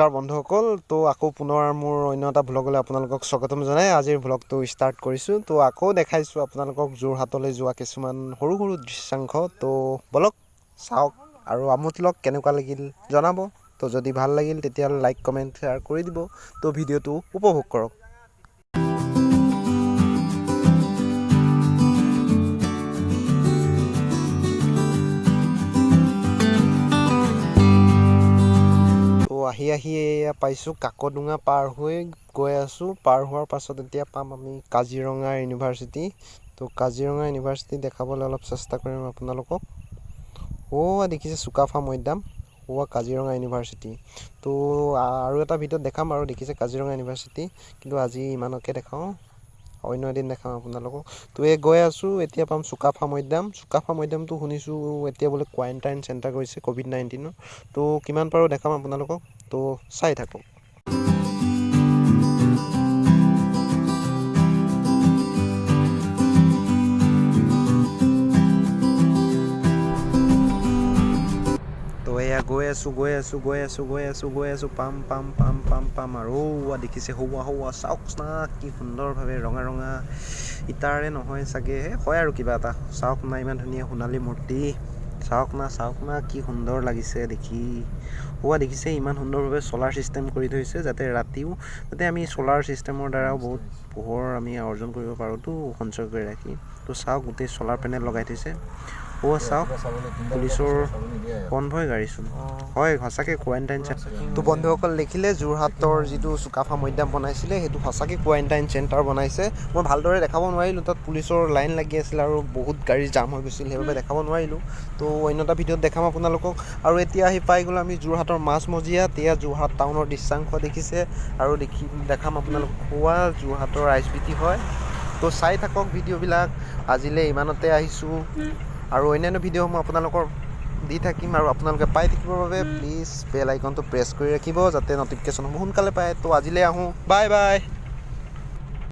নমস্কাৰ বন্ধুসকল। তো আকৌ পুনৰ মোৰ অন্য এটা ভ্লগলৈ আপোনালোকক স্বাগতম জনাই আজিৰ ভ্লগটো ষ্টাৰ্ট কৰিছোঁ। তো আকৌ দেখাইছোঁ আপোনালোকক যোৰহাটলৈ যোৱা কিছুমান সৰু সৰু দৃশ্যাংশ। তো বলক চাওক আৰু আমোদ লওক, কেনেকুৱা লাগিল জনাব। তো যদি ভাল লাগিল তেতিয়াহ'লে লাইক কমেণ্ট শ্বেয়াৰ কৰি দিব। তো ভিডিঅ'টো উপভোগ কৰক। তো আহি আহি এয়া পাইছোঁ, কাকডোঙা পাৰ হৈ গৈ আছোঁ। পাৰ হোৱাৰ পাছত এতিয়া পাম আমি কাজিৰঙা ইউনিভাৰ্চিটি। তো কাজিৰঙা ইউনিভাৰ্চিটি দেখাবলৈ অলপ চেষ্টা কৰিম আপোনালোকক। অ' দেখিছে চুকাফা মৈদাম, অ' কাজিৰঙা ইউনিভাৰ্চিটি। তো আৰু এটা ভিডিঅ'ত দেখাম আৰু দেখিছে কাজিৰঙা ইউনিভাৰ্চিটি, কিন্তু আজি ইমানকে দেখাওঁ, অন্য এদিন দেখাম আপোনালোকক। তো এই গৈ আছোঁ, এতিয়া পাম চুকাফা মৈদাম। চুকাফা মৈদামটো শুনিছোঁ এতিয়া বোলে কোৱাৰেণ্টাইন চেণ্টাৰ কৰিছে ক'ভিড-19ৰ। তো কিমান পাৰোঁ দেখাম আপোনালোকক, তো চাই থাকক। তো এয়া গৈ আছোঁ গৈ আছোঁ গৈ আছোঁ গৈ আছোঁ গৈ আছোঁ, পাম পাম পাম পাম পাম আৰু সৌৱা দেখিছে, সৌৱা সৌৱা চাওক না কি সুন্দৰভাৱে ৰঙা ৰঙা ইটাৰে নহয় চাগে, হয় আৰু কিবা এটা। চাওক না ইমান ধুনীয়া সোণালী মূৰ্তি, চাওক না চাওক না কি সুন্দৰ লাগিছে দেখি। সৌৱা দেখিছে ইমান সুন্দৰভাৱে চ'লাৰ ছিষ্টেম কৰি থৈছে, যাতে ৰাতিও যাতে আমি চ'লাৰ ছিষ্টেমৰ দ্বাৰাও বহুত পোহৰ আমি অৰ্জন কৰিব পাৰোঁতো, সঞ্চয় কৰি ৰাখি। তো চাওক গোটেই চ'লাৰ পেনেল লগাই থৈছে। অ' চাওক পুলিচৰ কনভয় গাড়ীচোন, হয় সঁচাকৈ কোৱাৰেণ্টাইন চেণ্টাৰ। তো বন্ধুসকল দেখিলে যোৰহাটৰ যিটো চুকাফা মৈদাম বনাইছিলে সেইটো সঁচাকৈ কোৱাৰেণ্টাইন চেণ্টাৰ বনাইছে। মই ভালদৰে দেখাব নোৱাৰিলোঁ, তাত পুলিচৰ লাইন লাগি আছিল আৰু বহুত গাড়ী জাম হৈ গৈছিল, সেইবাবে দেখাব নোৱাৰিলোঁ। তো অন্য এটা ভিডিঅ'ত দেখাম আপোনালোকক। আৰু এতিয়া আহি পাই গ'লোঁ আমি যোৰহাটৰ মাজমজিয়াত। এয়া যোৰহাট টাউনৰ দৃশ্যাংশ দেখিছে আৰু দেখাম আপোনালোকক হোৱা যোৰহাটৰ I S B T হয়। তো চাই থাকক ভিডিঅ'বিলাক। আজিলৈ ইমানতে আহিছোঁ আৰু অন্যান্য ভিডিঅ'সমূহ আপোনালোকৰ দি থাকিম আৰু আপোনালোকে পাই থাকিবৰ বাবে প্লিজ বেল আইকনটো প্ৰেছ কৰি ৰাখিব, যাতে ন'টিফিকেশ্যনসমূহ সোনকালে পায়। তো আজিলৈ আহোঁ, বাই বাই।